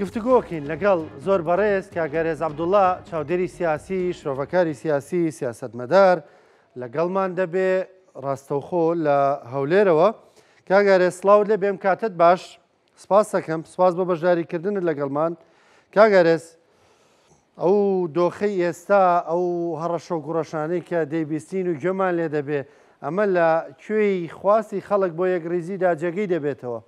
گفتوگۆکەین لەگەڵ زۆر بەڕێز کاک گەرێز عەبدوڵا، چاودێری سیاسی، شرۆڤەکاری سیاسی، سیاسەتمەدار، لەگەڵمان دەبێ ڕاستەوخۆ لە هەولێرەوە. کاک گەرێز سڵاوت لێ بێم، کاتت باش. سپاس دەکەم، سپاس بۆ بەشداریکردنت لەگەڵمان. کاک گەرێز، ئەو دۆخەی ئێستا، ئەو هەڕەشە و گوڕەشانەی کە دەیبیستین و گوێمان لێ دەبێ، ئەمە لە کوێی خواستی خەڵک بۆ یەکڕیزیدا جێگەی دەبێتەوە؟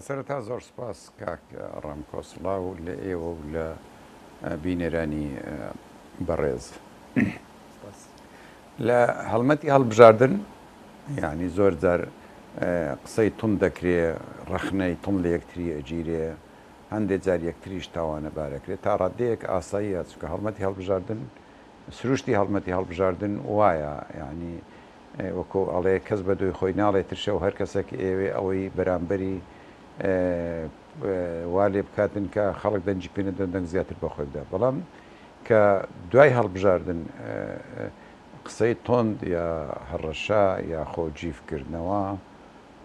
سەرەتا زۆر سپاس کاک ڕامکۆ، سڵاو لە ئێوە و لە بینەرانی بەڕێز. لە هەڵمەتی هەڵبژاردن یعنی زۆر جار قسەی توند دەکرێ، ڕەخنەی توند لە یەکتری ئەگیرێ، هەندێک جار یەکتریش تاوانەبارەکرێت، تا ڕادەیەک ئاساییە، چونکە هەڵمەتی هەڵبژاردن سروشتی هەڵمەتی هەڵبژاردن وایە، یعنی وەکۆ ئەڵێ کەس بە دوی خۆی ناڵێ ترشە و هەر کەسێک ئەیەوێ ئەوەی بەرامبەری وا لێ بکاتن کە خەڵک دەنگی پێ نەدەن دەنگ زیاتر بە خۆی بدا. بەڵام کە دوای هەڵبژاردن قسەی توند یا هەڕەشە یا خۆ جیف کردنەوە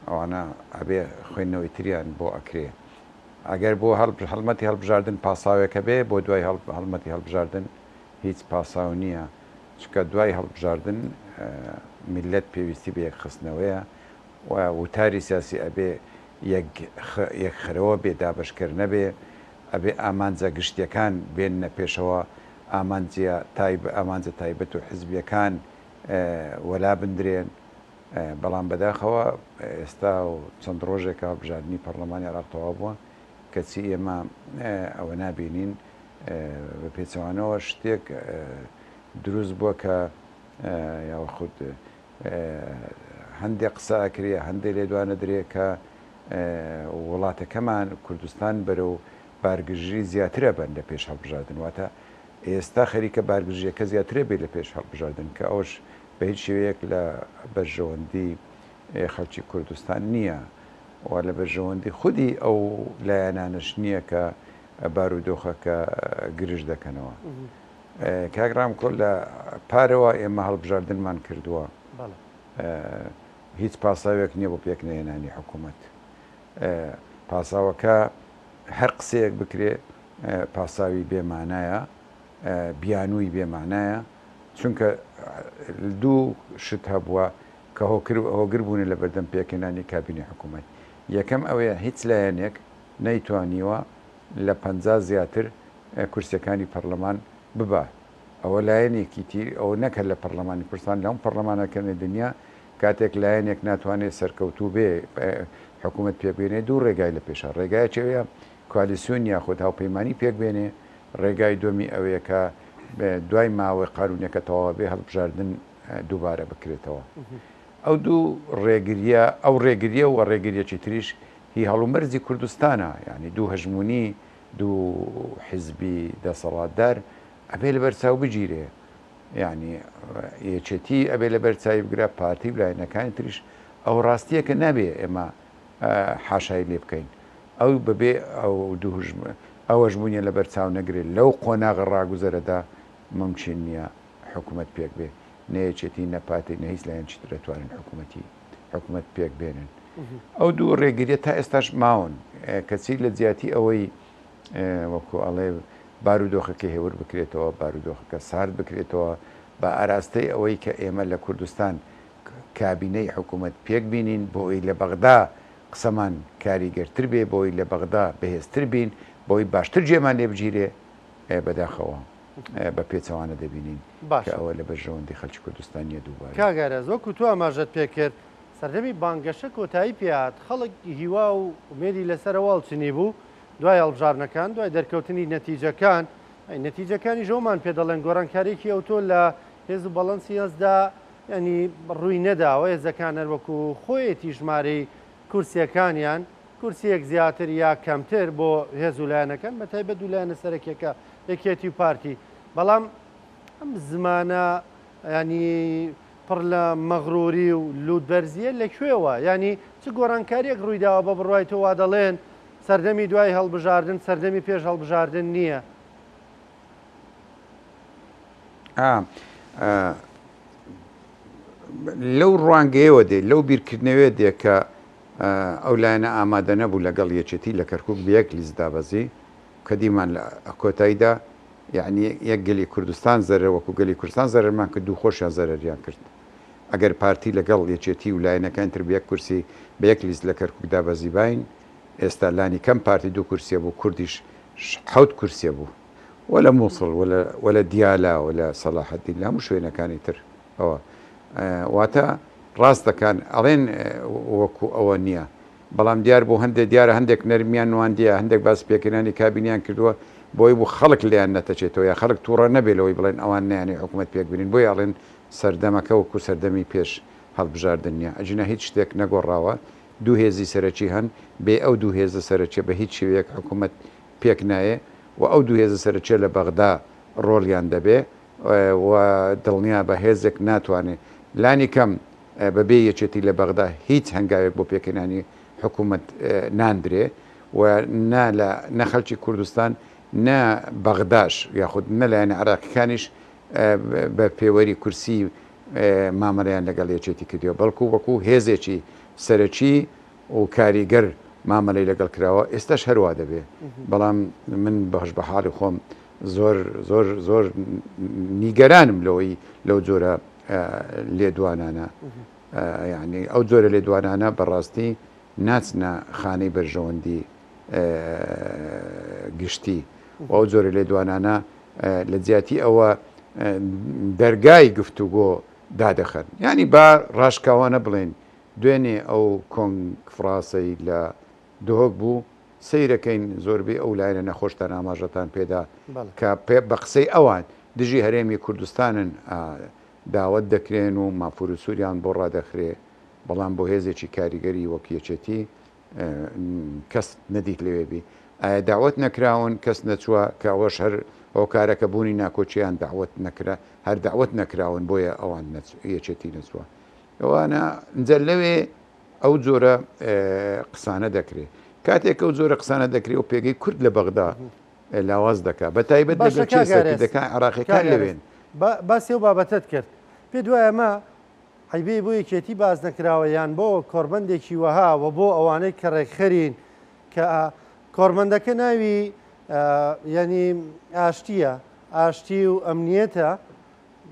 ئەوانە ئەبێ خوێندنەوەی تریان بۆ ئەکرێ. ئەگەر بۆ هەڵمەتی هەڵبژاردن پاساوێک هەبێ بۆ دوای هەڵمەتی هەڵبژاردن هیچ پاساو نییە. چونکە دوای هەڵبژاردن میللەت پێویستی بە یەکخستنەوەیە و وتاری سیاسی ئەبێ یەکخەرەوە بێ، دابەشکەر نەبێ، ئەبێ ئامانجە گشتیەکان بێننە پێشەوە، ئامانجە تایبەت و حزبیەکان وەلا بندرێن. بەڵام بەداخەوە ئێستا و چەند ڕۆژێکە هەڵبژاردنی پەڕلەمانی عێراق تەواو بووە، کەچی ئێمە ئەوە نابینین. بە پێچەوانەوە شتێک دروست بووە کە یاخود هەندێک قسە ئەکرێ، هەندێک لێدوانە درێ کە وڵاتەکەمان کوردستان بەرەو بارگرژی زیاترە بن لە پێش هەڵبژاردن، واتە ئێستا خەریکە بارگرژیەکە زیاترە بێ لە پێش هەڵبژاردن، کە ئەوش بە هیچ شێوەیەک لە بەرژەوەندی خەڵکی کوردستان نییە و لە بەرژەوەندی خودی ئەو لایەنانەش نییە کە بارودۆخەکە گرژ دەکەنەوە. کاک ڕامکۆ لە پارەوە ئێمە هەڵبژاردنمان کردووە، هیچ پاساوێک نییە بۆ پێکنەهێنانی حکوومەت. پاساوەکە هەر قسەیەک بکرێ پاساوی بێمانایە، بیانووی بێمانایە، چونکە دوو شت هەبووە کە هۆگر بوونە لە بەردەم پێکهێنانی کابینەی حکوومەت. یەکەم ئەوەیە هیچ لایەنێک نەیتوانیوە لە 50 زیاتر کورسیەکانی پەڕلەمان ببا، ئەوە لایەنێکی تیر، ئەوە نەک هەر لە پەڕلەمانی کوردستان، لە هەموو پەڕلەمانەکانی دنیا کاتێک لایەنێک ناتوانێ سەرکەوتوو بێ حکوومەت پێک بێنێ، دوو ڕێگای لە پێشە، ڕێگایەکی ئەوەیە کوالیسیۆن یاخود هاوپەیمانی پێک بێنێ، ڕێگای دووەمی ئەوەیە کە دوای ماوەی قانوونەکە تەواو بێ هەڵبژاردن دووبارە بکرێتەوە. ئەو دوو ڕێگرییە، ئەو ڕێگرییە و ڕێگرییەکی تریش هی هەڵومەرجی کوردستانە، یانی دوو هەژموونی، دوو حیزبی دەسەڵاتدار ئەبێ لەبەر چاو بگیرێ، یانی یەکێتی ئەبێ لەبەر چاوی بگرە، پارتی و لایەنەکانی تریش. ئەو ڕاستییەکە نابێ ئێمە حاشای لێ بکەین. ئەو بەبێ ئەو دوو ئەو هەژموونیە لەبەر چاو نەگرێ لەو قۆناغە ڕاگوزەرەدا مومکین نییە حکوومەت پێک بێ. نە یەکێتی نە پارتی نە هیچ لایەنێکی تر ئەتوانن حکوومەتی حکوومەت پێک بێنن. ئەو دوو ڕێگریە تا ئێستاش ماون، کەچی لە جیاتی ئەوەی وەکو ئەڵێ بارودۆخەکە هێور بکرێتەوە، بارودۆخەکە سارد بکرێتەوە بە ئاراستەی ئەوەی کە ئێمە لە کوردستان کابینەی حکوومەت پێک بینین بۆ ئەوەی لە بەغدا قسەمان کاریگەرتر بێ، بۆ ئەوەی لە بەغدا بەهێزتر بین، بۆ ئەوەی باشتر جێمان لێ بگیرێ، بەداخەوە بە پێچەوانە دەبینین کە ئەوە لە بەرژەوەندی خەلکی کوردستان نییە دووبارە. کاک ئارەز وەکو تۆ ئاماژەت پێکرد سەردەمی بانگەشە کۆتایی پێهات، خەڵک هیوا و ئومێدی لەسەرەوە هەڵچنیبوو، دوای هەڵبژاردنەکان، دوای دەرکەوتنی نەتیجەکان، نەتیجەکانیش ئەومان پێ دەڵێن گۆڕانکارییەکی ئەوتۆ لە هێز و بەڵەنسی هێزدا یانی ڕووی نەداوە، هێزەکان هەر وەکو خۆیەتی ژمارەی کورسییەکانیان، کورسییەک زیاتر یا کەمتر بۆ هێز و لایەنەکان، بەتایبەت دوو لایەنە سەرەکییەکە یەکێتی و پارتی، بەڵام ئەم زمانە یانی پڕ لە مەغروری و لوتبەرزییە لە کوێوە؟ یانی چ گۆڕانکارییەک ڕوویداوە بە بڕوای تۆ وا دەڵێن سەردەمی دوای هەڵبژاردن سەردەمی پێش هەڵبژاردن نییە؟ لەو ڕوانگەیەوە دێ، لەو بیرکردنەوەیە دێ کە ئەو لایەنە ئامادە نەبوو لەگەڵ یەکێتی لە کەرکوک بە یەک لیست دابەزی کە دیمان لە کۆتاییدا یەعنی یەک گەلی کوردستان زەرەر وەکو گەلی کوردستان زەرەرمان کرد و خۆشیان زەرەریان کرد ئەگەر پارتی لەگەڵ یەکێتی و لایەنەکانی تر بە یەک کورسی بە یەک لیست لە کەرکوک دابەزیباین ئێستا لانی کەم پارتی دوو کورسیە بوو کوردیش حەوت کورسیە بوو وە لە موسڵ وە لە دیالا وە لە سەلاحەدین لە هەموو شوێنەکانی تر ئەوە واتە ڕاست دەکەن ئەڵێن وەکو ئەوە نییە بەڵام دیار بوو هەندێک دیارە هەندێک نەرمیان نواندیە هەندێک باس پێکهێنانی کابینیان کردووە بۆی بوو خەڵک لێیان نەتەچێتەوە یا خەڵک تووڕە نەبێ لەوەی بڵێن ئەوان نەیانەوێ حکوومەت پێک بێنین بۆیە ئەڵێن سەردەمەکە وەکو سەردەمی پێش هەڵبژاردن نییە ئەگینا هیچ شتێک نەگۆڕاوە دوو هێزی سەرەکی هەن بێ ئەو دوو هێزە سەرەکیە بە هیچ شێوەیەک حکوومەت پێک نایێ و ئەو دوو هێزە سەرەکیە لە بەغدا ڕۆڵیان دەبێ و دڵنیابە هێزێک ناتوانێ لانی کەم بەبێ یەکێتی لە بەغدا هیچ هەنگاوێک بۆ پێکهێنانی حکوومەت ناندرێ و نە لە نە خەلکی کوردستان نە بەغداش یاخود نە لایەنە عێراقیەکانیش بە پێوەری کورسی مامەلەیان لەگەڵ یەکێتی کردووە بەڵکو وەکو هێزێکی سەرەکی و کاریگەر مامەلەی لەگەڵ کراوە ئێستاش هەروا دەبێ بەڵام من بەش بە حاڵی خۆم زۆر زۆر زۆر نیگەرانم لەوەی لەو جۆرە لێدوانانە یعنی ئەو جۆرە لێدوانانە بەڕاستی ناچنە خانەی بەرژەوەندی گشتی و ئەو جۆرە لێدوانانە لە جیاتی ئەوە دەرگای گفتوگۆ دادەخەن یعنی با ڕاشکاوانە بڵێن دوێنێ ئەو کۆنفراسەی لە دهۆک بوو، سەیرەکەین زۆربەی ئەو لایەنە نەخۆشتان ئاماژەتان پێدا کە بە قسەی ئەوان دژی هەرێمی کوردستانن داوەت دەکرێن و مافوروسوریان بۆ ڕادەخرێ، بەڵام بۆ هێزێکی کاریگەری وەک یەکێتی کەس نەدیت لەوێ بی. ئایا داوەت نەکراون کەس نەچووە کە ئەوەش هەر هۆکارەکە بوونی ناکۆکیان داوەت نەکرا هەر داوەت نەکراون بۆیە ئەوان یەکێتی نەچووە ئەوانە ئینجا لەوێ ئەو جۆرە قسانە دەکرێ کاتێک ئەو جۆرە قسانە دەکرێ و پێگەی کورد لە بەغدا لاواز دەکا بە تایبەت باشە لەگەڵ کاک چێ ئارێز سەرکردەکان عێراقیەکان کاک ئارێز لەوێن. با باسی ئەو بابەتەت کرد پێت وایە ئەمە عەیبەی بۆ یەکێتی باس نەکراوە یان بۆ کۆربەندێکی وەها و بۆ ئەوانەی کە ڕێکخەرین کە کۆرمەندەکە ناوی یعنی ئاشتیە ئاشتی و ئەمنیەتە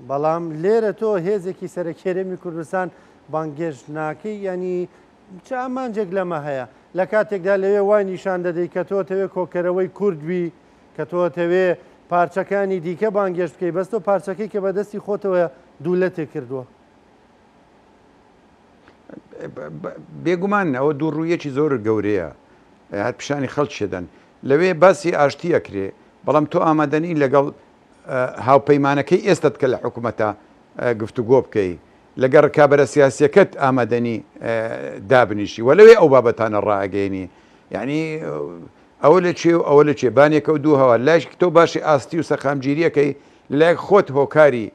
بەڵام لێرە تۆ هێزێکی سەرەکی هەرێمی کوردستان بانگێشت ناکەی یانی چ ئامانجێک لەمە هەیە لە کاتێکدا لەوێ وای نیشان دەدەی کە تۆ تەوێ کۆکەرەوەی کورد بی کە تۆ تەوێ پارچەکانی دیکە بانگێشت بکەی بەس تۆ پارچەکەی کە بەدەستی خۆتەوە دوولەتێ کردووە. بێگومان ئەوە دوو ڕوویەکی زۆر گەورەیە هەر پیشانی خەڵکی دەن لەوێ باسی ئاشتی ئەکرێ بەڵام تۆ ئامادەنی لەگەڵ هاوپەیمانەکەی ئێستت کە لە حکومەتە گفتوگۆ بکەی، لەگەڵ رکابەرە سیاسیەکەت ئامادەنی دابنیشی و لەوێ ئەو بابەتانە ڕائەگەیەنی. یەعنی ئەوە لە کوێ و ئەوە لە کوێ، بانێکە و دوو هەوا. لایەک تۆ باشی ئاستی و سەقامگیریەکەی، لەلایەک خۆت هۆکاری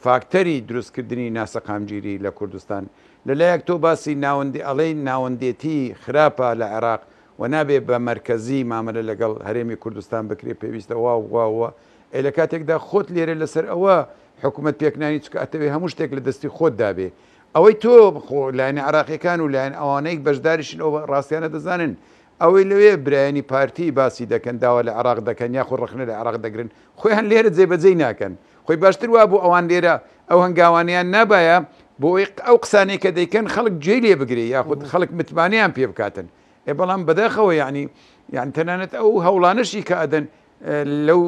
فاکتەری دروستکردنی ناسەقامگیری لە کوردستان، لەلایەک تۆ باسی ناوەندی ئەڵێی ناوەندێتی خراپە لە عێراق و نابێ بە مەرکەزی مامەلە لەگەڵ هەرێمی کوردستان بکرێ پێویستە وا و وا و وا ئەی لە کاتێکدا خۆت لێرە لەسەر ئەوە حکومەت پێکنانی چونکە ئەتەوێ هەموو شتێک لە دەستی خۆت دابێ ئەوەی تۆ خۆ لایەنە عێراقیەکان و لایەن ئەوانەی بەشداریشن ئەو ڕاستیانە دەزانن ئەوەی لەوێ برایانی پارتی باسی دەکەن داوا لە عێراق دەکەن یاخود ڕەخنە لە عێراق دەگرن خۆیان لێرە جێبەجێی ناکەن خۆی باشتر وابوو ئەوان لێرە ئەو هەنگاوانەیان نابایە بۆ ئەوەی ئەو قسانەی کە دەیکەن خەڵک گوێی لێ بگرێ یاخود خەڵک متمانەیان پێ بکاتن ئێ بەڵام بەداخەوە یعنی یان تەنانەت ئەو هەوڵانەشی کە ئەدەن لەو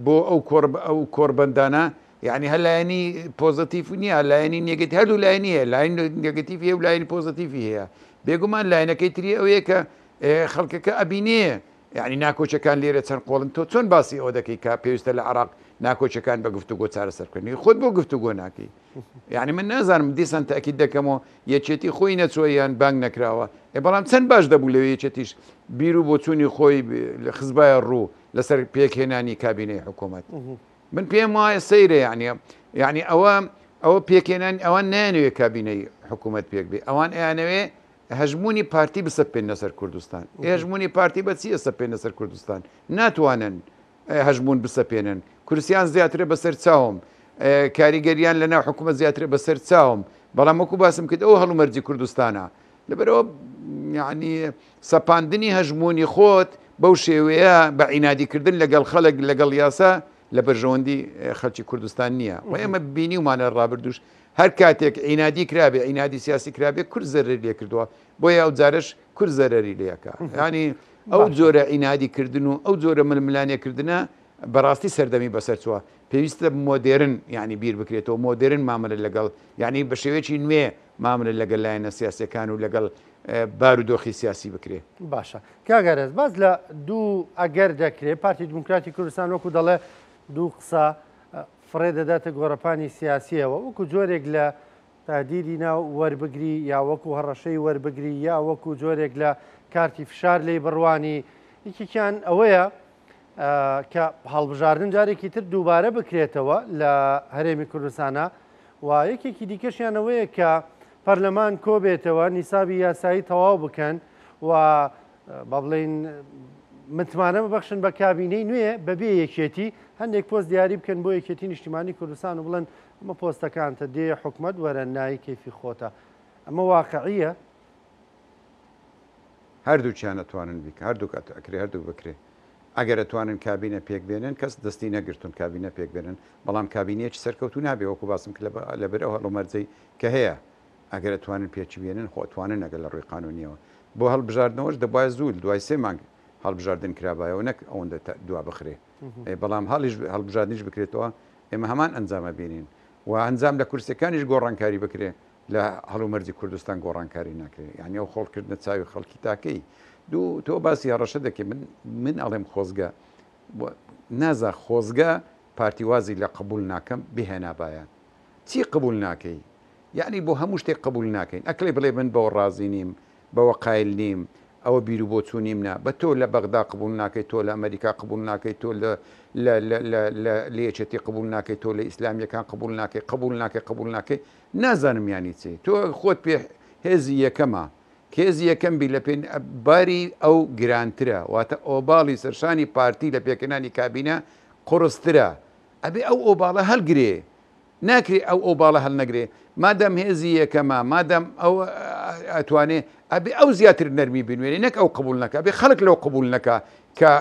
بۆ ئەو کۆڕ ئەو کۆڕبەندانە یعنی هەر لایەنی پۆزەتیف نییە لایەنی نێگەتی هەردوو لایەنی هەیە لایەن نێگەتیف هەیە و لایەنی پۆزەتیفی هەیە بێگومان لایەنەکەی تری ئەوەیە کە خەڵکەکە ئەبینێ یعنی ناکۆچەکان لێرە چەند قۆڵن تۆ چۆن باسی ئەوە دەکەی کە پێویستە لە عراق ناکۆچەکان بە گفتوگۆ چارەسەر بکەن خۆت بۆ گفتوگۆ ناکەی یعنی من نازانم دیسان تاکید دەکەمەوە یەکێتی خۆی نەچووە یان بانگ نەکراوە ئێ بەڵام چەند باش دەبوو لەوێ یەکێتیش بیر و بۆچوونی خۆی خزبایە ڕوو لەسەر پێکهێنانی کابینەی حکوومەت من پێم وایە سەیرە یعنی یعنی ئەوە ئەوە پێکهێنان ئەوان نایانەوێ کابینەی حکوومەت پێک بێ ئەوان ئەیانەوێ هەژموونی پارتی بسەپێننە سەر کوردستان هەژموونی پارتی بە چی ئەسەپێنە سەر کوردستان ناتوانن هەژموون بسەپێنن کورسیان زیاترە بەسەر چاوم کاریگەریان لە ناو حکوومەت زیاترە بەسەر چاوم بەڵام وەکو باسم کرد ئەو هەڵومەرجی کوردستانە. لەبەرئەوە یعنی سەپاندنی هەژموونی خۆت بەو شێوەیە بە عینادیکردن لەگەڵ خەڵک لەگەڵ یاسا لە بەرژەوەندی خەلکی کوردستان نییە و ئێمە بینیومانە ڕابردوش هەر کاتێک عینادی کرابێ عینادی سیاسی کرابێ کورد زەرەری لێ کردووە بۆیە ئەو جارش کورد زەرەری لێکا ینی ئەو جۆرە عینادی کردن و ئەو جۆرە ململانێ کردنە بەڕاستی سەردەمی بەسەر چووە پێویستە مۆدێرن یعنی بیر بکرێتەوە مۆدێرن مامەلە لەگەڵ یعنی بە شێوەیەکی نوێ مامەلە لەگەل لایەنە سیاسیەکان و لەگەڵ بارودۆخی سیاسی بکرێ. باشە کاک ئارەز باس لە دوو ئەگەر دەکرێ پارتی دیموکراتی کوردستان وەکو دەڵێ دوو قسە فڕێ دەداتە گۆڕەپانی سیاسیەوە وەکو جۆرێک لە تادیدی ناو وەربگری یا وەکو هەڕەشەی وەربگری یا وەکو جۆرێک لە کارتی فشار لی بڕوانی یەکێکیان ئەوەیە کە هەڵبژاردن جارێکی تر دووبارە بکرێتەوە لە هەرێمی کوردستانە و یەکێکی دیکەشیان ئەوەیە کە پەرلەمان کۆبێتەوە نیسابی یاسایی تەواو بکەن و با بڵێین متمانە ببەخشن بە کابینەی نوێ بەبێ یەکێتی هەندێک پۆست دیاری بکەن بۆ یەکێتی نیشتیمانی کوردستان و بڵێن ئەمە پۆستەکانتە دێ حکومەت وەرە نای کەیفی خۆتە ئەمە واقعیە؟ هەردووکیان ئەتوانن بیکەن هەردووک ئەکرێ هەردووک بکرێ ئەگەر ئەتوانن کابینە پێک بێنن کەس دەستی نەگرتوون کابینە پێک بێنن بەڵام کابینەیەکی سەرکەوتوو نابێ وەکو باسم کرد لەبەر ئەو هەلومەرجەی کە هەیە ئەگەر ئەتوانن پێکی بێنن خۆ ئەتوانن ئەگەر لە ڕووی قانونیەوە بۆ هەڵبژاردنەوەش دەبوایە زوو دوای سێ مانگ هەڵبژاردن کرابایەوە نەک ئەوەندە دوا بخرێ بەڵام هەڵیش هەڵبژاردنیش بکرێتەوە ئێمە هەمان ئەنجامە بینین و ئەنجام لە کورسەکانیش گۆڕانکاری بکرێ لە هەڵومەرجی کوردستان گۆڕانکاری ناکرێ یانی ئەو خۆڵ کردنە چاوی خەڵکی تاکەی دوو تۆ باسی هەڕەشە دەکەی من من ئەڵێم خۆزگە نازا خۆزگە پارتی وازی لە قبول ناکەم بهێنابایە چی قبول ناکەی یعنی بۆ هەموو شتێک قبول ناکەین ئەکلێ بڵێ من بەوە ڕازی نیم بەوە قایل نیم ئەوە بیر و بۆچوونیم نا بە تۆ لە بەغدا قبول ناکەی تۆ لە ئەمریکا قبول ناکەی تۆ لە لە لە لە لە لە یەکێتی قبول ناکەی تۆ لە ئیسلامیەکان قبول ناکەی قبول ناکەی قبول ناکەی نازانم یانی چی تۆ خۆت پێ هێزی یەکەمە کێزی یەکەم بی لە پێ باری ئەو گرانترە واتە ئۆباڵی سەرشانی پارتی لە پێکهێنانی کابینە قوڕسترە ئەبێ ئەو ئۆباڵە هەلگرێ ناکرێ ئەو ئۆباڵە هەلنەگرێ مادام هێزی یەکەمە مادام ئەو ئەتوانێ ئەبێ ئەو زیاتر نەرمی بنوێنێ نەک ئەو قبول نەکا بێ خەڵک لەو قبول نەکا کە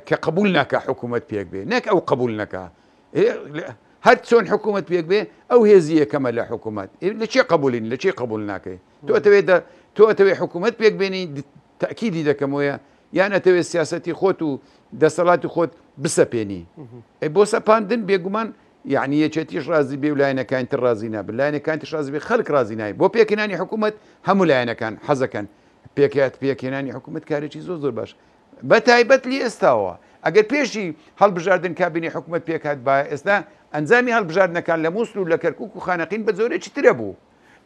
کە قبول ناکا حکوومەت پێک بێ نەک ئەو قبول نەکا هەر چۆن حکوومەت پێک بێ ئەو هێزی یەکەمە لە حکوومەت لە چێ قبولین لە چێ قبول ناکەی تۆ ئەتەوێت تۆ ئەتەوێ حکوومەت پێک بێنی تاکیدی دەکەمەوەیە یان ئەتەوێت سیاستی خۆت و دەسەڵاتی خۆت بسەپێنی ئەی بۆ سەپاندن بێگومان یعنی یەکێتیش ڕازی بێ و لایەنەکانی تر ڕازی نابن لایەنەکان تر ڕازی بێ خەڵک ڕازی نای بۆ پێکهێنانی حکوومەت هەموو لایەنەکان حەزەکەن پێکهات پێکهێنانی حکوومەت کارێکی زۆر زۆر باش بە تایبەت لی ئێستاوە ئەگەر پێشی هەڵبژاردن کابینی حکوومەت پێکهات با ئێستا ئەنجامی هەڵبژاردنەکان لە مووسڵ و لە کەرکک و خانەقین بە جۆرێکی ترە بوو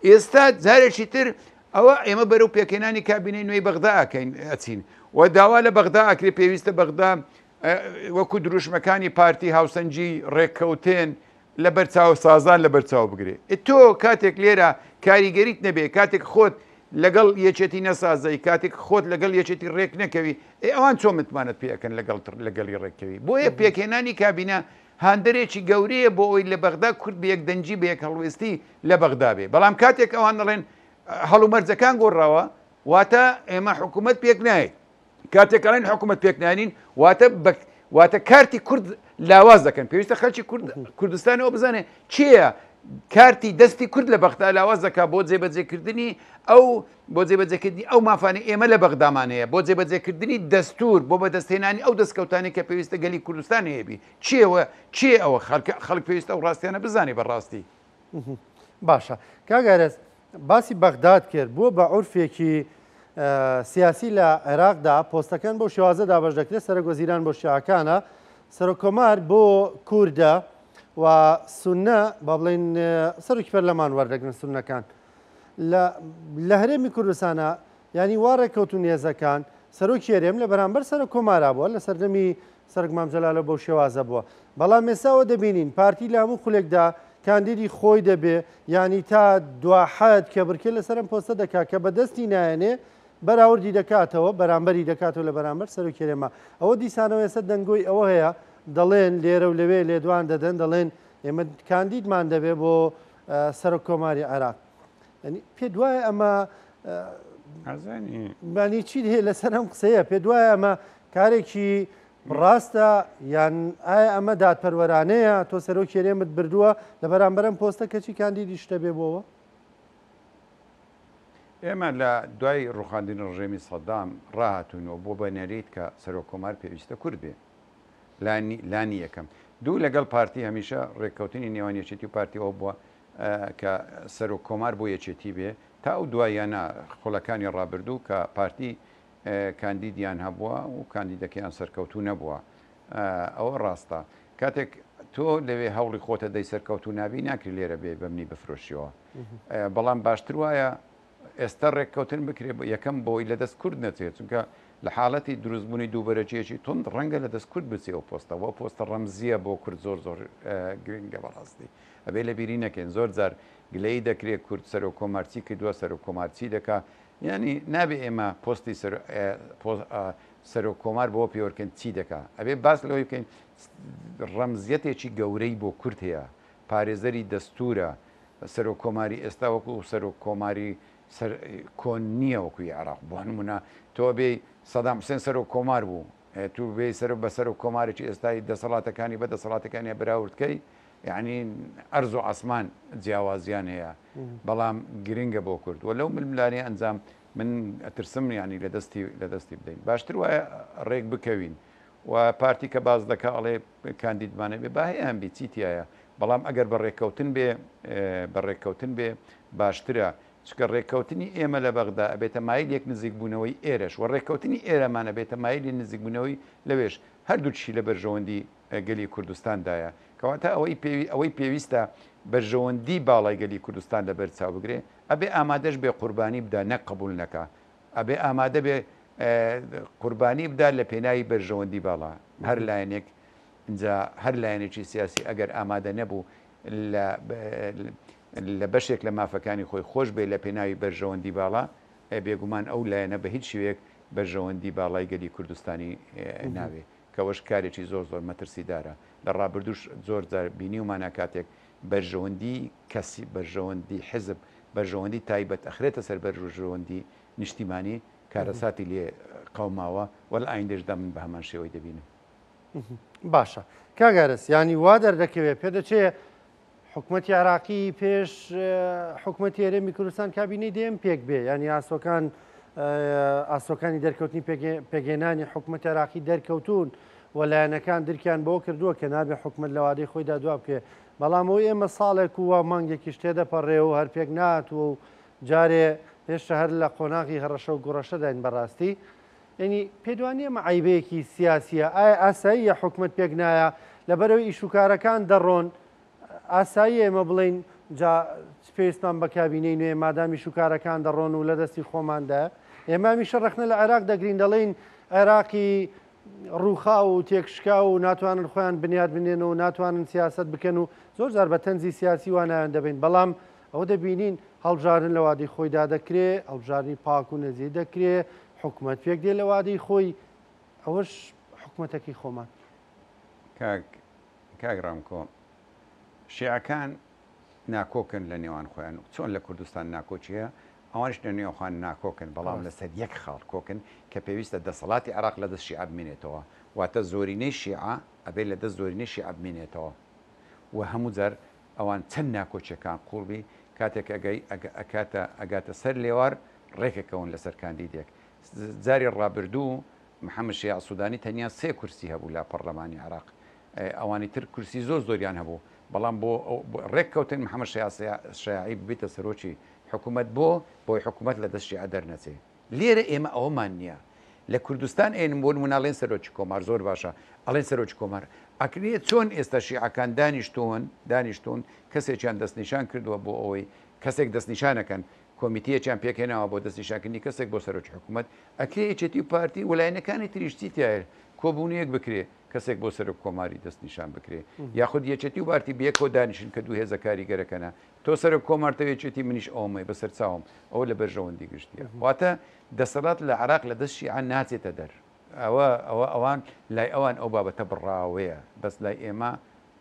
ئێستا جارێکی تر ئەوە ئێمە بەرەو پێکهێنانی کابینەی نوێی بەغدا ئەکەین ئەچین و داوا لە بەغدا ئەکرێ پێویستە بەغدا وەکو دروشمەکانی پارتی هاوسەنگی ڕێککەوتن لەبەر چاو سازان لەبەر چاو بگرێ تۆ کاتێک لێرە کاریگەریت نەبێ کاتێک خۆت لەگەڵ یەکێتی نەسازەی کاتێک خۆت لەگەڵ یەکێتی ڕێک نەکەوی ئێ ئەوان چۆن متمانەت پێ ئەکەن لەگەڵ لەگەڵی ڕێککەوی بۆیە پێکهێنانی کابینە هاندەرێکی گەورەیە بۆ ئەوەی لە بەغدا کورد بە یەک دەنگی بە یەک هەڵوێستی لە بەغدا بێ بەڵام کاتێک ئەوان دەڵێن هەڵومەرجەکان گۆڕاوە واتە ئێمە حکوومەت پێک نایەت کاتێک ئەڵێن حکوومەت پێک نانین واتە واتە کارتی کورد لاواز دەکەن پێویستە خەلکی کورد کوردستانەوە بزانێ چییە کارتی دەستی کورد لە بەغدا لاواز دەکات بۆ جێبەجێکردنی ئەو بۆ جێبەجێکردنی ئەو مافانەی ئێمە لە بەغدامان هەیە، بۆ جێبەجێکردنی دەستوور، بۆ بەدەستهێنانی ئەو دەستکەوتانەی کە پێویستە گەلی کوردستان هەیەبی. چییەوە چییە ئەوە؟ خەڵک خەڵک پێویستە ئەو ڕاستیانە بزانێ بە ڕاستی. باشە کاک ئارەز باسی بەغداد کرد بووە بە عورفێکی سیاسی لە عێراقدا پۆستەکان بەو شێوازە دابەش دەکرێت سەرۆک وەزیران بۆ شیعەکانە سەرۆک کۆمار بۆ کوردە و سوننە با بڵێین سەرۆکی پەرلەمان وەردەگرن سوننەکان لە لە هەرێمی کوردستانا یانی وا ڕێککەوتوون هێزەکان سەرۆکی هەرێم لە بەرامبەر سەرۆک کۆمارا بووە لە سەردەمی سەرۆک مام جەلالەوە بەو شێوازە بووە بەڵام ئێستا ئەوە دەبینین پارتی لە هەموو خولێکدا کاندیدی خۆی دەبێ یانی تا دواحەد کێبڕکێ لەسەر ئەم پۆستە دەکا کە بەدەستی نایەنێ بەراوردی دەکاتەوە بەرامبەری دەکاتەوە لە بەرامبەر سەرۆکی هەرێما ئەوە دیسانەوە ئێستا دەنگۆی ئەوە هەیە دەڵێن لێرە و لەوێ لێدوان دەدەن دەڵێن ئێمە کاندیدمان دەبێ بۆ سەرۆک کۆماری عێراق یعنی پێت وایە ئەمە بانی چیت هەیە لەسەر ئەم قسەیە؟ پێ دوایە ئەمە کارێکی ڕاستە یان ئایا ئەمە دادپەروەرانەیە؟ تۆ سەرۆکی هەرێمت بردووە لە بەرامبەرم پۆستە کەچی کاندیدی شتە بێ بۆوە؟ ئێمە لە دوای ڕوخاندنی ڕژێمی سەدام ڕاهاتووینەوە بۆ بە نەریت کە سەرۆک کۆمار پێویستە کورد بێ. لانی یەکەم. دوو لەگەڵ پارتی هەمیشە ڕێککەوتنی نێوان یەکێتی و پارتی ئەوە بووە کە سەرۆک کۆمار بۆ یەکێتی بێ تا ئەو دواییانە خولەکانی ڕابردوو کە پارتی کاندیدیان هەبووە و کاندیدەکەیان سەرکەوتوو نەبووە. ئەوە ڕاستە. کاتێک تۆ لەوێ هەوڵی خۆتە دەی سەرکەوتوو نابی ناکری لێرە بێ بەمنی بفرۆشیەوە. بەڵام باشتر وایە ئێستا ڕێککەوتن بکرێ یەکەم بۆی لە دەست کورد نەچێت چونکە لە حاڵەتی دروستبوونی دووبەرەکیەکی توند ڕەنگە لە دەست کورد بچێ ئەو پۆستە وە پۆستە ڕەمزیە بۆ کورد زۆر زۆر گرنگە بەڕاستی ئەبێ لە بیری نەکەین زۆر جار گلەیی دەکرێت کورد سەرۆک کۆمار چی کردووە سەرۆک کۆمار چی دەکا یعنی نابێ ئێمە پۆستی سەرۆک کۆمار بۆ پێوەرکەین چی دەکا ئەبێ باس لەوەی بکەین ڕەمزیەتێکی گەورەی بۆ کورد هەیە پارێزەری دەستورە سەرۆک کۆماری ئێستا وەکو سەرۆک کۆماری سەر کۆن نییە وەکو ی عێراق بۆ نمونە تۆ بێی سەدام حوسێن سەرۆک کۆمار بوو تو بێی سەر بە سەرۆک کۆمارێکی ئێستای دەسەڵاتەکانی بە دەسەڵاتەکانی بەراورد کەی یعنی ئەرز و عاسمان جیاوازیان هەیە بەڵام گرنگە بۆ کورد و لەو ململانێ ئەنجام من ئەترسم یعنی لە دەستی لە دەستی بدەین باشتر وایە ڕێک بکەوین و پارتی کە باس دەکا ئەڵێ کاندیدمان هەبێ با هەیان بی چی تایە بەڵام ئەگەر بە ڕێککەوتن بێ بە ڕێککەوتن بێ باشترە چکە ڕێککەوتنی ئێمە لە بەغدا ئەبێتە مایل یەک نزیکبوونەوەی ئێرەش و ڕێککەوتنی ئێرەمان ئەبێتە مایلی نزیکبوونەوەی لەوێش هەردووکیشی لە بەرژەوەندی گەلی کوردستاندایە کەواتە ئەوەی پێوی ئەوەی پێویستە بەرژەوەندی باڵای گەلی کوردستان لەبەر چاو بگرێ ئەبێ ئامادەش بێ قوربانی بدا نەک قبوڵ نەکا ئەبێ ئامادە بێ قوربانی بدا لە پێناوی بەرژەوەندی باڵا هەر لایەنێک ئینجا هەر لایەنێکی سیاسی ئەگەر ئامادە نەبوو لە لە بەشێک لە مافەکانی خۆی خۆش بێ لە پێناوی بەرژەوەندی باڵا بێگومان ئەو لایەنە بە هیچ شێوەیەک بەرژەوەندی باڵای گەلی کوردستانی ناوێ کەوەش کارێکی زۆر زۆر مەترسیدارە لە ڕابردوش زۆر جار بینیومانە کاتێک بەرژەوەندی کەسی بەرژەوەندی حزب بەرژەوەندی تایبەت ئەخرێتە سەر بەرژەوەندی نیشتیمانی کارەساتی لێ قەوماوە و لە ئایندەشدا من بە هەمان شێوەی دەبینم. باشە کاک ئارەس یانی وا دەردەکەوێت پێدەچێ حکومەتی عێراقی پێش حکومەتی هەرێمی کوردستان کابینەی دێم پێک بێ یانی ئاسۆکان ئاسۆکانی دەرکەوتنی پێکهێنانی حکومەت عێراقی دەرکەوتون و لایەنەکان درکیان بۆ کردووە کە نابێ حکومەت لە وادەی خۆیدا دوا بکەوێ بەڵام ئەو ئێمە ساڵێک و مانگێکیش تێدەپەڕێ و هەر پێک ناتووە و جارێ هێشتا هەر لە قۆناغی هەڕەشە و گوڕەشەداین بەڕاستی یعنی پێت وا نییە ئەمە عەیبەیەکی سیاسیە ئایا ئاساییە حکومەت پێک نایە لەبەرەوەی ئیشوکارەکان دەڕۆن ئاساییە ئێمە بڵێین جا چ پێویستمان بە کابینەی نوێ مادام ئیشوکارەکان دەڕۆن و لە دەستی خۆماندایە ئێمە هەمیشە ڕەخنە لە عێراق دەگرین دەڵێین عێراقی ڕووخاو و تێکشکاو و ناتوانن خۆیان بنیات بنێن و ناتوانن سیاسەت بکەن و زۆر جار بە تەنزی سیاسی وا ناویان دەبەین بەڵام ئەوە دەبینین هەڵبژاردن لە وادەی خۆیدا دەکرێ هەڵبژاردنی پاک و نەزیه دەکرێ حکومەت پێک دێ لە وادەی خۆی ئەوەش حکومەتەکەی خۆمان. کاک کاک ڕامکۆ شیعەکان ناکۆکن لە نێوان خۆیان چۆن لە کوردستان ناکۆکی هەیە ئەوانیش لە نێوخوان ناکۆکن بەڵام لەسەر یەک خاڵ کۆکن کە پێویستە دەسەڵاتی عێراق لە دەست شیعە بمێنێتەوە واتە زۆرینەی شیعە ئەبێ لە دەست زۆرینەی شیعە بمێنێتەوە و هەموو جار ئەوان چەند ناکۆکیەکان قوڵ بی کاتێک ئەگەی ئەکاتە ئەگاتە سەر لێوار ڕێکەکەون لەسەر کاندیدێک جاری ڕابردوو محەمەد شیاع سودانی تەنیا سێ کورسی هەبوو لە پەڕلەمانی عێراق، ئەوانی تر کورسی زۆر زۆریان هەبوو، بەڵام بۆ ڕێککەوتن محەمەد شیاعی ببیتە سەرۆکی حکوومەت بۆ بۆی حکوومەت لە دەست شیعە دەرنەچێ. لێرە ئێمە ئەوەمان نییە. لە کوردستان ئێن بۆ نموونە ئەڵێن سەرۆکی کۆمار زۆر باشە، ئەڵێن سەرۆکی کۆمار. ئەکرێ چۆن ئێستا شیعەکان دانیشتوون دانیشتوون کەسێکیان دەستنیشان کردووە بۆ ئەوەی کەسێک دەستنیشان ئەکەن کۆمیتەیەکیان پێکهێناوە بۆ دەستنیشانکردنی کەسێک بۆ سەرۆکی حکوومەت، ئەکرێ یەکێتی و پارتی و لایەنەکانی تریش چی تیایە کۆبوونەیەک بکرێ کەسێک بۆ سەرۆک کۆماری دەستنیشان بکرێ یاخود یەکێتی و پارتی بەیەکەوە دانیشن کە دوو هێزە کاریگەرەکەنە تۆ سەرۆک کۆمارتە یەکێتی منیش ئەوەمەی بەسەر چاوم ئەوە لە بەرژەوەندی گشتیە واتە دەسەڵات لە عێراق لە دەست شیعە ناچێتە دەر ئەوە ئەوە ئەوان لای ئەوان ئەو بابەتە بڕاوەیە بەس لای ئێمە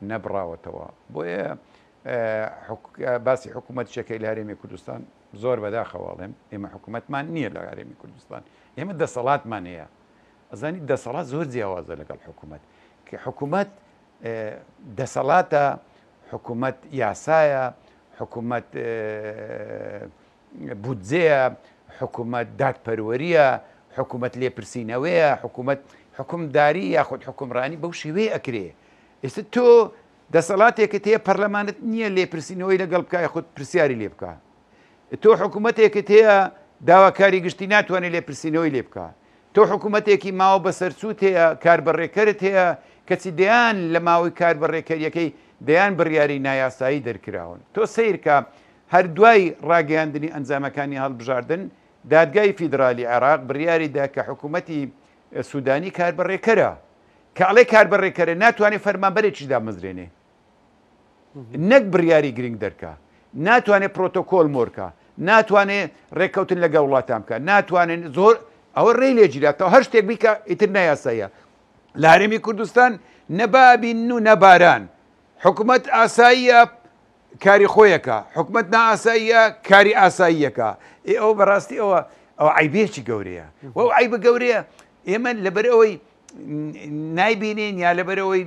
نەبڕاوەتەوە بۆیە. باسی حکوومەت شەکەی لە هەرێمی کوردستان زۆر بەداخەوە ئەڵێم ئێمە حکوومەتمان نییە لە هەرێمی کوردستان ئێمە دەسەڵاتمان هەیە ئەزانی دەسەڵات زۆر جیاوازە لەگەڵ حکوومەت کە حکوومەت دەسەڵاتە حکوومەت یاسایە حکوومەت بودجەیە حکوومەت دادپەروەریە حکوومەت لێپرسینەوەیە حکوومەت حکومداری یاخود حکومڕانی بەو شێوەیە ئەکرێ ئێستا تۆ دەسەڵاتێکت هەیە پەرلەمانت نییە لێپرسینەوەی لەگەڵ بکە یاخود پرسیاری لێ بکە تۆ حکوومەتێکت هەیە داواکاری گشتی ناتوانێت لێپرسینەوەی لێ بکە تۆ حکوومەتێکی ماوە بەسەرچووت هەیە کاربەڕێکەرت هەیە کەچی دەیان لە ماوەی کاربەڕێکەریەکەی دەیان بڕیاری نایاسایی دەرکراون تۆ سیرکە هەر دوای ڕاگەیاندنی ئەنجامەکانی هەڵبژاردن دادگای فیدرالی عێراق بڕیاری دا کە حکوومەتی سوودانی کاربەڕێکەرە کە ئەڵێ کاربەڕێکەرە ناتوانێت فەرمانبەرێکیش دامەزرێنێ نەک بڕیاری گرنگ دەرکا ناتوانێت پرۆتۆکۆل مۆرکا ناتوانێت ڕێککەوتن لەگەڵ وڵاتان بکە ناتوانێت زۆر ئەوە ڕێی لێگیراتەوە هەر شتێک بیکە ئیتر نایاساییە لە هەرێمی کوردستان نەبابین و نەباران حکوومەت ئاساییە کاری خۆیەکە حکومەت نائاساییە کاری ئاساییەکە ئێ ئەوە بەڕاستی ئەوە ئەو عیبێکی گەورەیە و ئەو عیبە گەورەیە ئێمە لەبەر ئەوەی نایبینین یا لەبەر ئەوەی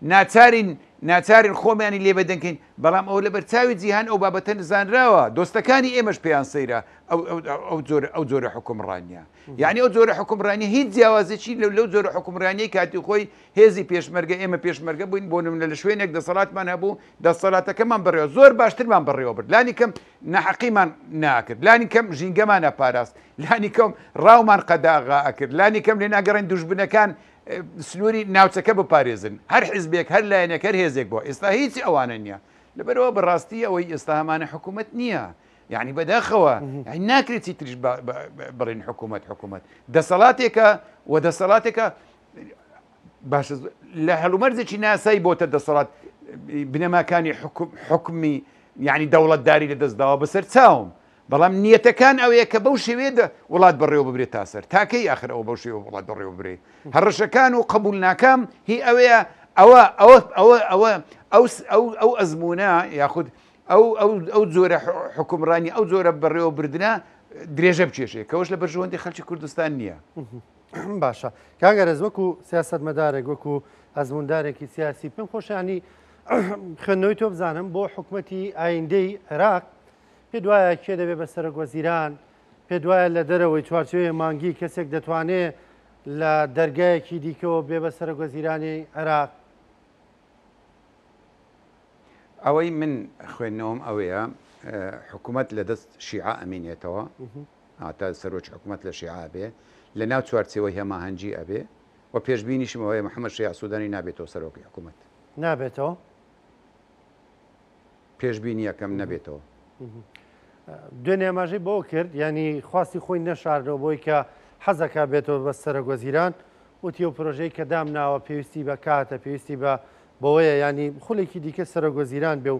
ناچارین ناچارین خۆمانی لێ بەدەنکەین بەڵام ئەو لەبەر چاوی جیهان ئەو بابەتە نزانراوە دۆستەکانی ئێمەش پێیان سەیرە ئەو جۆرە ئەو جۆرە حکومڕانیە یعنی ئەو جۆرە حکومڕانی هیچ جیاوازێکی لەو لەو جۆرە حکومڕانی کاتی خۆی هێزی پێشمەرگە ئێمە پێشمەرگە بووین بۆ نمونە لە شوێنێک دەسەڵاتمان هەبوو دەسەڵاتەکەمان بەڕێوە زۆر باشترمان بەڕێوە برد لانی کەم ناحەقیمان ناکرد لانی کەم ژینگەمان ئەپاراست لانی کەم ڕاومان قەداغا ئەکرد لانی کەم لێ ناگەڕێن دوژمنەکان سنووری ناوچەکە بپارێزن هەر حزبێک هەر لایەنێک هەر هێزێک بۆ ئێستا هیچ ئەوانە نییە لەبەرەوە بەڕاستی ئەوەی ئێستا هەمانە حکوومەت نییە یعنی بەداخەوە یعنی ناکرێت چیتریش بڵێن حکوومەت حکوومەت دەسەڵاتێکە و دەسەڵاتێکە باشە لە هەلومەرجێکی ناسایی بۆتە دەسەڵات بنەماکانی حکومی یعنی دەوڵەتداری لە دەستداوە بەسەر چاوم بەڵام نیەتەکان ئەوەیە کە بەو شێوێ وڵات بەڕێوە ببرێت تا سەر تاکەی آخر ئەوە بەو شێوە وڵات بەڕێوە ببرێ هەڕەشەکان و قبول ناکەم هی ئەوەیە ئەوە ئەوە ئەوە ئەوە ئەو ئەو ئەو ئەزمونە یاخود ئەو ئەو ئەو جۆرە حکومڕانی ئەو جۆرە بەڕێوەبردنە درێژە بکێشێ کەوەش لە بەرژەوەندی خەلکی کوردستان نییە. باشە کاک ئەرەز وەکو سیاسەتمەدارێک وەکو ئەزموندارێکی سیاسی پێم خۆشە ینی خوێندنەوەی تۆ بزانم بۆ حکومەتی ئایندەی عێراق پێ دوایە کێ دەبێ بە سەرۆک وەزیران پێ دوایە لە دەرەوەی چوارچێوەی مانگی کەسێک دەتوانێ لە دەرگایەکی دیکەوە بێ بە سەرۆک وەزیرانی عێراق؟ ئەوەی من خوێندنەوەم ئەوەیە حکوومەت لە دەست شیعە ئەمینێتەوە هاتا سەرۆکی حکوومەت لە شیعە ئەبێ لە ناو چوارچێوەی هەماهەنگی ئەبێ و پێشبینیشم ئەوەیە محەممەد شیاع سوودانی نابێتەوە سەرۆکی حکوومەت. نابێتەوە؟ پێشبینیەکەم نەبێتەوە. دوێنێ ئاماژەی بەوە کرد ینی خواستی خۆی نەشاردەوە بۆی کە حەزەکە بێتەوە بە سەرۆک وەزیران وتی ئەو پرۆژەی کە دامناوە پێویستی بە کاتە پێویستی بە بەوەیە ینی خولێکی دیکە سەرۆک وەزیران بێ و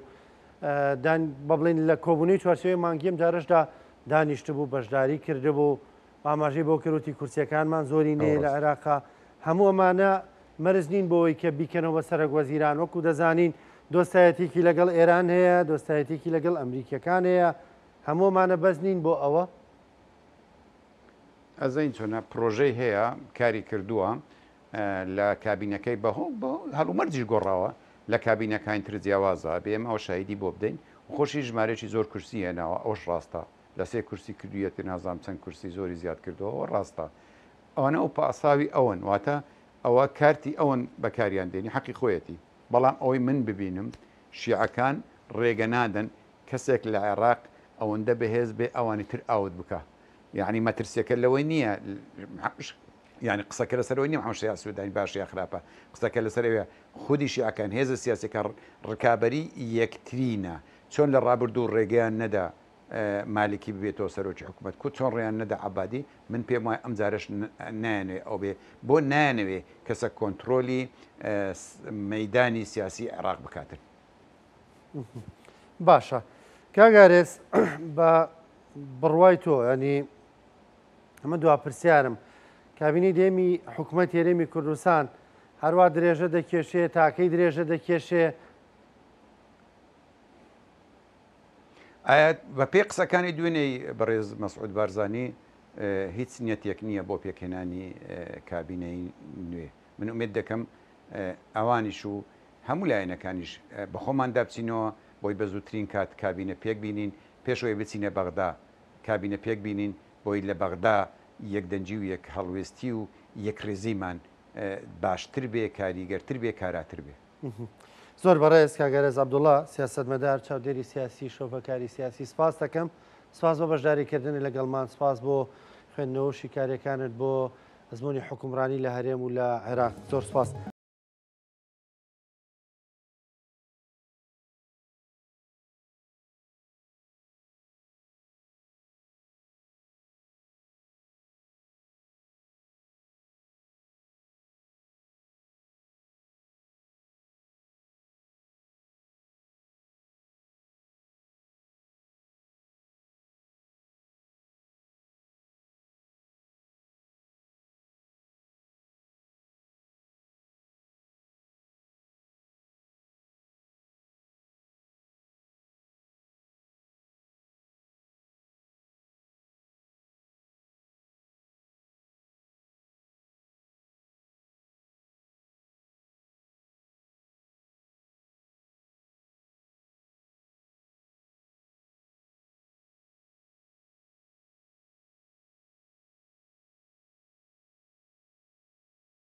دان بە بڵین لە کۆبوونەوەی چوارچێوەی مانگیم جارشدا دانیشتبوو بەشداری کردبوو ئاماژەی بۆ کردوتی کورسیەکانمان زۆری نەیە لە عێراقا هەموو ئەمانە مەرج نین بۆ ئەوەی کە بیکەنەوە بە سەرەک وەزیران وەکو دەزانین دۆستایەتێکی لەگەڵ ئێران هەیە دۆستایەتێکی لەگەڵ ئەمریکیەکان هەیە هەموو ئەمانە بەس نین بۆ ئەوە؟ ئەزانین چۆنە پرۆژەی هەیە کاری کردووە لە کابینەکەی بەهۆ هەڵومەرجیش گۆڕاوە لە کابینەکانی تر جیاوازە بێ ئێمە ئەو شاهیدی بۆ بدەین خۆشی ژمارێکی زۆر کورسی هێناوە ئەوش ڕاستە لە سێ کورسی کردویەتی نازانم چەند کورسی زۆری زیاد کردەوە ئەوە ڕاستە ئەوانە ئەو پاساوی ئەوەن واتە ئەوە کارتی ئەوەن بەکاریان دێنی حەقی خۆیەتی بەڵام ئەوەی من ببینم شیعەکان ڕێگە نادەن کەسێک لە عێراق ئەوەندە بەهێز بێ ئەوانی تر ئاوت بکا یعنی مەترسیەکە لەوەی نییە یعنی قسەکە لەسەرەوەی نیە محەمەد شیاع سودانی باشە یا خراپە قسەکە لەسەر ئەوەیە خودی شیعەکان هێزە سیاسیەکان ڕکابەری یەکترینە چۆن لە ڕابردوو ڕێگەیان نەدا مالکی ببێتەوە سەرۆکی حکومەت کو چۆن ڕێیان نەدا عەبادی من پێم وایە ئەم جارەش نایانەوێ ئەو بێ بۆ نایانەوێ کەسە کۆنترۆلی مەیدانی سیاسی عێراق بکاتن. باشە کاک ئارێز بە بڕوای تۆ ینی ئەمە دوا پرسیارم کابینەی دێمی حکوومەت هەرێمی کوردستان هەروە درێژە دەکێشێ تاکەی درێژە دەکێشێ؟ ئایا بەپێی قسەکانی دوێنێی بەڕێز مەسعود بارزانی هیچ نیەتێک نییە بۆ پێکهێنانی کابینەی نوێ؟ من ئومێد دەکەم ئەوانیش و هەموو لایەنەکانیش بەخۆماندا بچینەوە بۆی بە زووترین کات کابینە پێک بینین، پێش ئەوەی بچینە بەغدا کابینە پێک بینین بۆی لە بەغدا یەکدەنگی و یەک هەڵوێستی و یەکڕیزیمان باشتر بێ، کاریگەرتر بێ، کاراتر بێ. زۆر بەڕێز کاک ئارێز عەبدوڵا، سیاسەتمەدار، چاودێری سیاسی، شرۆڤەکاری سیاسی، سپاست دەکەم. سپاس بۆ بەشداریکردنت لەگەڵمان، سپاس بۆ خوێندنەوە و شیکارییەکانت بۆ ئەزموونی حوکمڕانی لە هەرێم و لە عێراق. زۆر سپاس.